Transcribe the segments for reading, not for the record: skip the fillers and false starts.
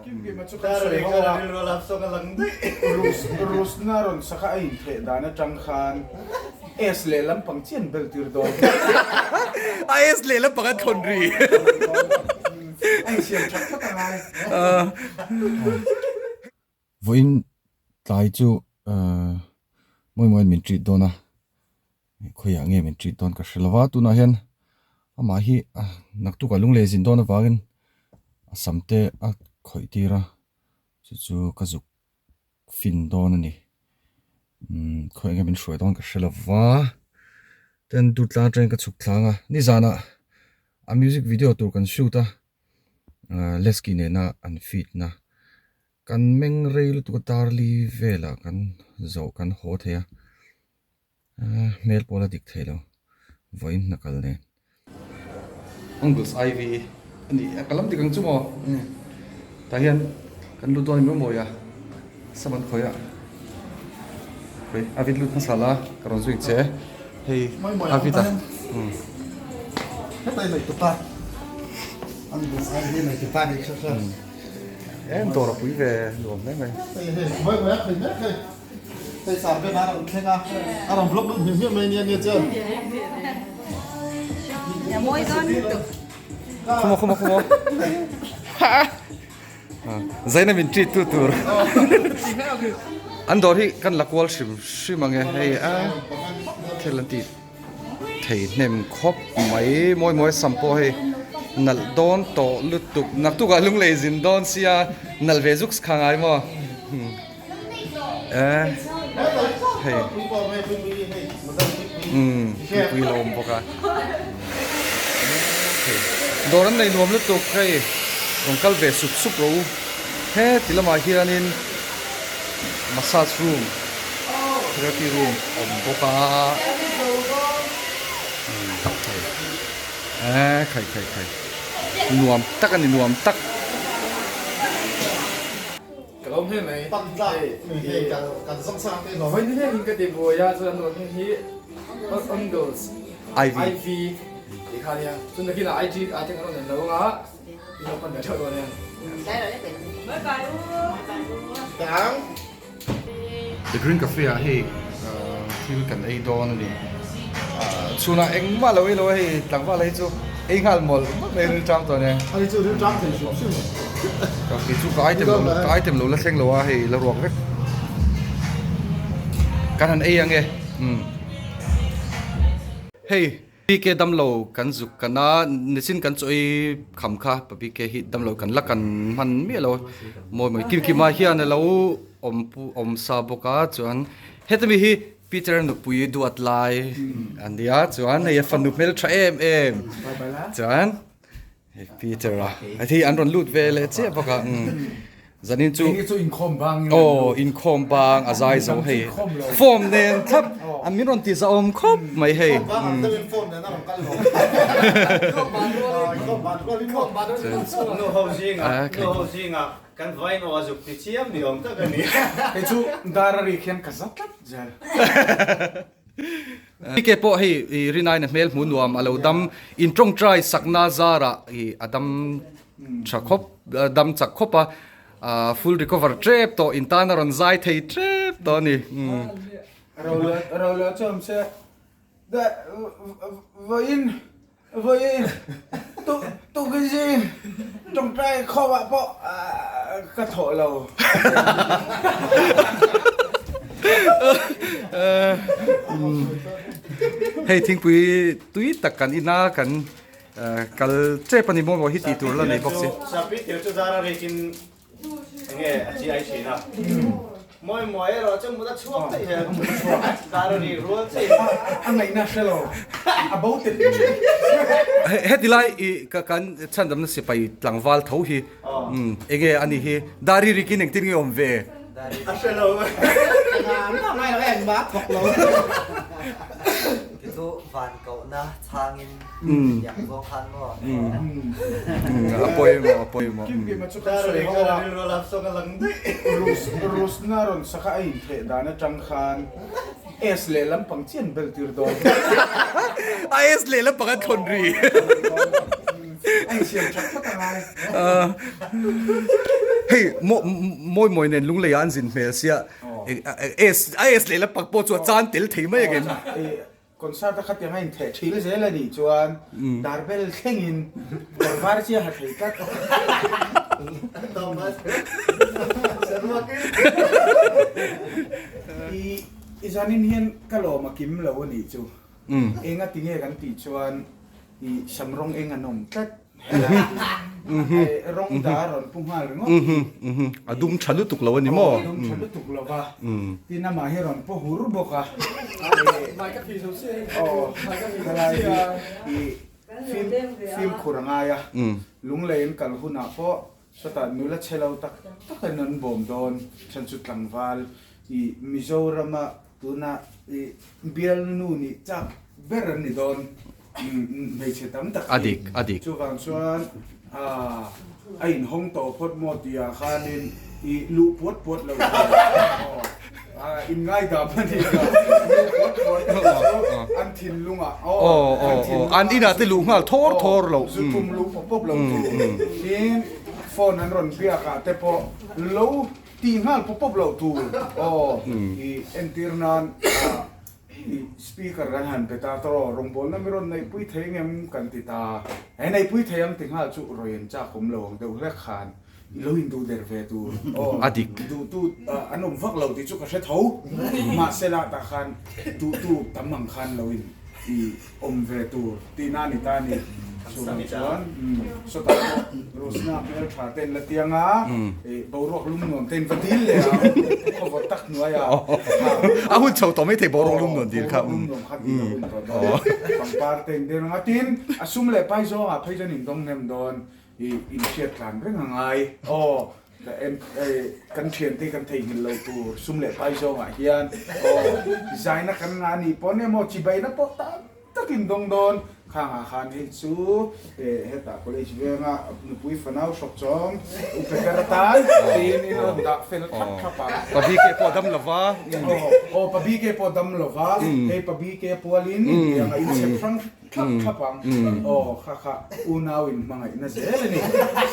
Kimkima chu kan sawi ho a, Rusna rawn saka a intheh dan atang khan S leh lampang chian bel tir dawn. A S leh lampang an thawn ri. A insiam that phawt a ngai. Vawiin tlai chu mawi mawiin min treat dawn a, khawiah nge min treat dawn ka hre lo va, tunah hian amah hi naktukah lung leh zin dawn avangin a sam te a khawih tir a, chu chu ka zuk fin dawn a ni, umm khawiah nge min hruai dawn ka hre lo va, ten dutlang atangin ka chhuk thlang a, nizanah a music video tur kan shoot a. Lesky nena an feed na kan meng rei lutuk a darli velah kan zawh kan haw thei a hmel pawh la dik thei lo vawiin hna kal nen. Uncles IV a ni a ka lam dik ang chu maw tah hian kan lut dawn a ni maw mawi a sam an khawih a khawi a vit lut hmasa la ka rawn zui che. Hei a vit a. Em dawr a pui ve nuam hle mai. Khumaw khumaw khumaw. Zaina min treat tu tur an dawr hi kan la kual hrim hrim ang e hei a thil an tih thei hnem khawp mai mawi mawi sam pawh hei nalh dawn tawh lutuk naktukah lunglei zin dawn sia nalh ve zuk kha ngai maw e hei umm puipui lo awm bawk a hei dawr an nei nuam lutuk hei rawn kal ve sup sup rawh u he ti lamah hianin massage room therapy room awm bawk a umm hei e khai khai khai nuam tak a ni nuam tak. Ka lawm hle mai. Hei Vawiin ni hian ka ti buai a chuan an hming hi Ongles IV tih kha ania chuan nakinah IG ah te kan rawn en lo anga in lo pan ve theuh dawn ania. The Green Cafe ah hei thil kan ei dawn a ni. Chhunah engmah lo ei lo a hei tlangval hi chu ei nghal mawlh mawlh mai rilṭam tawh ania. Ani chu rilṭam thei hrim hrim a. Ka kei chu ka item lo ka item lo la thleng lo a hei la ruak vek. Kan han ei ang e. Umm. Hei PK damlo kan zuk kan a nichin kan chaw ei kham kha pa PK hi damlo kan la kan hman miah lo a mawi mawi kim kim ah hian a lo awm pu awm sa bawk a chuan hetami hi Peter nupui duat lai a nia chuan hei a fanu hmeltha em em chuan Hei Peter a hei an rawn lut ve leh chiah bawk a umm zanin chu Hei chu inkhawm bang in aw inkhawm bang a zai zo hei form nen thlap an min rawn ti zahawm khawp mai hei umm Nu ho zingah nu ho zingah kan vain aw a zuk ti chiam ni awm tak a ni. Hei chu dar a rik hian ka za tlat zel. Ke pawh hei i rinaiin a hmel hmu nuam a lo dam in tawngtai sakna zarah i a dam tha khawp dam chak khawp a ah full recover tep tawh in tan a rawn zai thei tep tawh a ni umm. Rolo chu awm se vawiin vawiin tukin tawngtai khawmah pawh ka thawh lo. Hei thingpui tui tak kan ina kan kal tep a ni maw maw hi tih tur la nei bawk si. Sapi thil chu zara rikin Enge a chi ai thin a. Mawi mawi erawh chu mut a chhuak daih zel. Dar a ri rual chiah in. A ngaihna hre lo. A bo tet thin. Heti lai i ka kan chhandamna sipai tlangval tho hi enge a nih hi dar i rikin engtin nge awm ve? A hre lo. Ngai lo engmah a thawk lo. Chu van kohna chhangin tiang zawng khan maw? A pawimawh, a pawimawh. Kimkima chu kan sawi ho a, Rusna rawn saka a intheh dan atang khan S leh lampang chian bel tir dawn. A S leh lampang an thawn ri. A insiam that phawt a ngai. Hei mawi mawi nen lunglei ah an zin hmel sia S a S leh la pak pawh chu a chan tel thei mai a kem. Concert a khatiang a intheh thil zel a nih chuan darbel thlengin kawr var chiah ha thei tlat. I zanin hian ka lawm a kim lo a nih chu. Eng a ti nge kan tih chuan i sam rawng eng an awm tlat. Rawng da a rawn pu nghal ringawt. A dum tha lutuk lo a ni maw? A dum tha lutuk lo va. Tin amah hi rawn paw hur bawk a. Helai hi fimkhur a ngai a. Lunglei an kal hunah pawh sawtah nula chhe lo tak takin an bawm dawn. Chhan chu tlangval i Mizorama tuna i bialnu nih chak ber an ni dawn. Hmeichhe tam tak hi chuvang chuan a inhawng tawh phawt maw tihah khanin i luh puat puat lo tur in ngaidam a nih kha luh puat puat lo chu an thinlungah an thinlungah an inah te luh nghal thawr thawr lo zu tum luh pawp pawp lo tur tin phone an rawn biakah te pawh lo tih nghal pawp pawp lo tur aw i entir nan Speaker kan han pe ta tawh, rawngbawlna mi rawn neihpui thei ngem kan ti ta. He neihpui thei ang ti nghal chu rawi an chak awm lo ang deuh hlek khan i lo induh der ve tur. Aw, A dik. Duhtu an awm vak lo tih chu ka hre tho. Mahse lah tah khan duhtu tam ang khan lo in i awm ve tur tihna a ni ta a ni. Chuvang chuan sawtah pawh Rosna hmel tha ten la tiang a, boruak lum nuam ten va dil leh ang, khawvawt tak hnuaiah A hun chho tawh maithei boruak lum nuam dil kha. Boruak lum nuam kha dil a hun tawh dawn. Pangpar ten dil ang a, tin a sum leh pai zawngah phei chuan indawng hnem dawn i inhriat tlan reng a ngai. Aw kan thiante kan theihnghilh lo tur sum leh pai zawngah hian aw zaina kan ngah a nih pawh emaw chibaina pawh tak takin dawng dawn. Khangah khan hei chu hetah college venga nupui fanau hrawk chawm u Peter atan tiin in rawn dah fel thlap thlap a. Pa BK pawh dam lo va. Aw pa BK pawh dam lo va, hei pa BK pualin intiang a inchep hrang thlap thlap ang. Aw kha kha unau in hmangaihna zel a ni.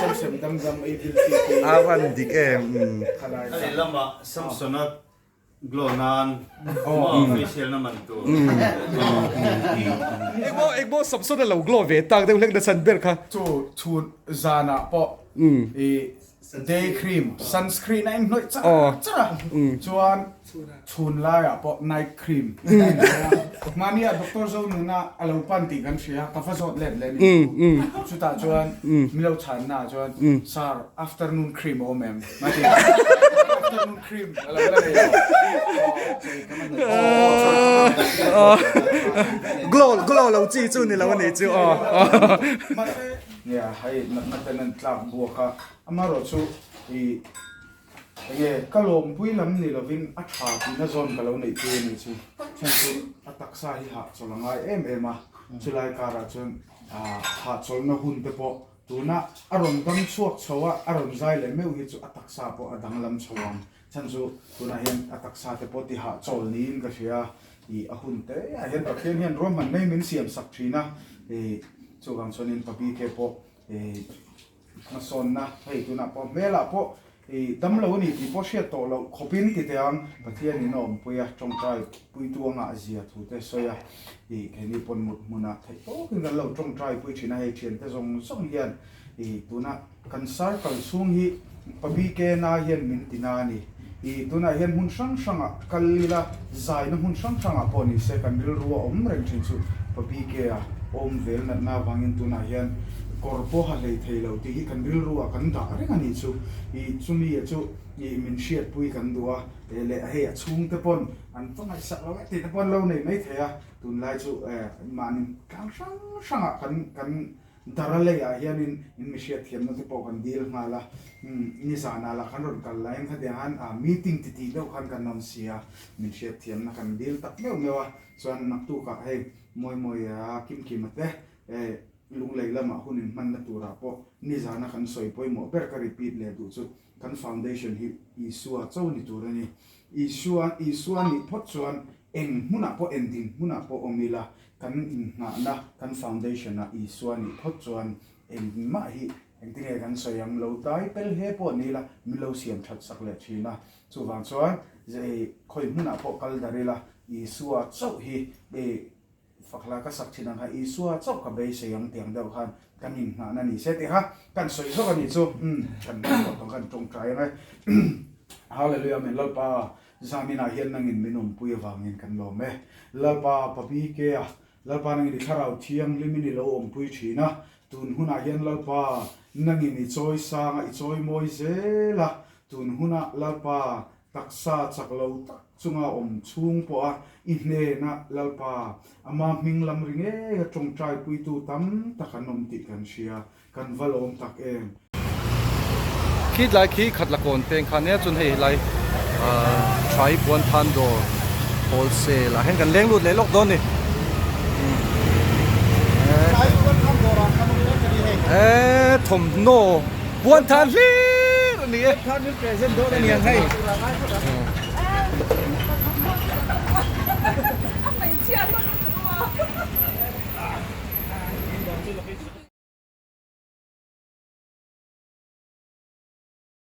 Sem sem dam dam ei bil chi khi. A van dik em. Khalai kha. A lehlamah Samsona Glow nan maw facial na man tur. Engmaw engmaw Samson a lo glow ve tak deuh hlek na chhan ber kha. Chu chhun zanah pawh i day cream sunscreen a inhnawih char char a, chuan chhun laiah pawh night cream a inhnawih a. Mahnia Doctor Zonuna a lo pan tih kan hria, ka va zawt let leh a ni. Chutah chuan milo chhanna ah chuan Sir afternoon cream a awm em? A ti a. Afternoon cream a lo la nei lo. Glow glow lo chi chu ni lo a nih chu aw. Mahse nia hei natna ten an tlak buak a, amaherawh chu i enge ka lawmpui lam ni lovin a tha tihna zawn ka lo neih pui a nih chu. Chhan chu a taksa hi hahchawlh a ngai em em a, chulai karah chuan hahchawlhna hun te pawh Tuna a rawn dam chhuak chho a, a rawn zai leh meuh hi chu a taksa pawh a danglam chho ang. Chhan chu tunah hian a taksa te pawh tihah chawl niin ka hria. Ih a hun te ah hian Pathian hian ruahman mai min siam sak thin a. Ih chuvang chuanin pa BK pawh ih hmasawnna hei tunah pawh hmelah pawh ih dam lo a ni tih pawh hriat tawh loh khawpin ti teh ang. Pathianin a awmpui a, tawngtai puitu a ngah zia thu te sawi a. Ih keini pawn mut hmunah theih tawkin kan lo tawngtai pui thin a, hei thiante zawng zawng hian ih tuna kan circle chhung hi pa BKNA hian min ti na a ni. Ih tunah hian hmun hrang hrangah kal ila zaina hmun hrang hrangah pawh ni se kan rilru a awm reng thin chu pa BK-a awm vel natna avangin tunah hian kawr pawh ha hlei thei lo tih hi kan rilruah kan dah reng a nih chu. Ih chumi chu ih min hriatpui kan duh a, leh hei a chhungte pawn An va ngaihsak lo e tih te pawh an lo nei mai thei a, tunlai chu mahni tlang hrang hrangah kan kan dara leiah hianin in mi hriatthiamna te pawh kan dil nghal a, nizanah lah kan rawn kal laiin khatiang khan meeting ti tih deuh khan kan awm si a, min hriatthiamna kan dil tak meuh meuh a, chuan naktukah hei Mawimawi a Kimkima te Lunglei lamah hun inhmanna turah pawh nizana kan sawi pawimawh ber ka repeat leh duh chu Kan foundation hi Isua cho ni tur a ni. Isua, Isua nih phawt chuan eng hmunah pawh eng ding hmunah pawh awm ila, kan innghahna, kan foundation ah Isua nih phawt chuan engmah hi Engtinge kan sawi ang lo tai pel hle pawh ni ila min lo siam that sak leh thin a. Chuvang chuan khawi hmunah pawh kal dar ila Isua chauh hi Fakhla ka sak thin ang kha Isua chauh ka beisei ang tiang deuh khan kan inhnahna ni se tih kha kan sawi zawk a nih chu. Umm kan ngaihtuah tawh khan tawngtai ang e. Hallelujah Amen Lalpa zaninah hian nangin min awmpui avangin kan lawm e. Lalpa pa BK a Lalpa nangin i thlarau thianghlimin i lo awmpui thin a, tun hunah hian Lalpa nangin i chawi sang a i chawi mawi zel a, tun hunah Lalpa Taksa chak lo tak chunga awm chhung pawha i hnena Lalpa, ama hming lam ri ngeia tawngtai puitu tam tak an awm tih kan hria, kan va lawm tak em. Khi tlai khi khat la kawn peng kha nia chuan hei helai Thai Puanthan dawr wholesale ah hian kan leng lut leh lawk dawn ni. Eee thawmhnaw Puanthan hlir a ni e. Puanthan min present dawn a ni ang hei.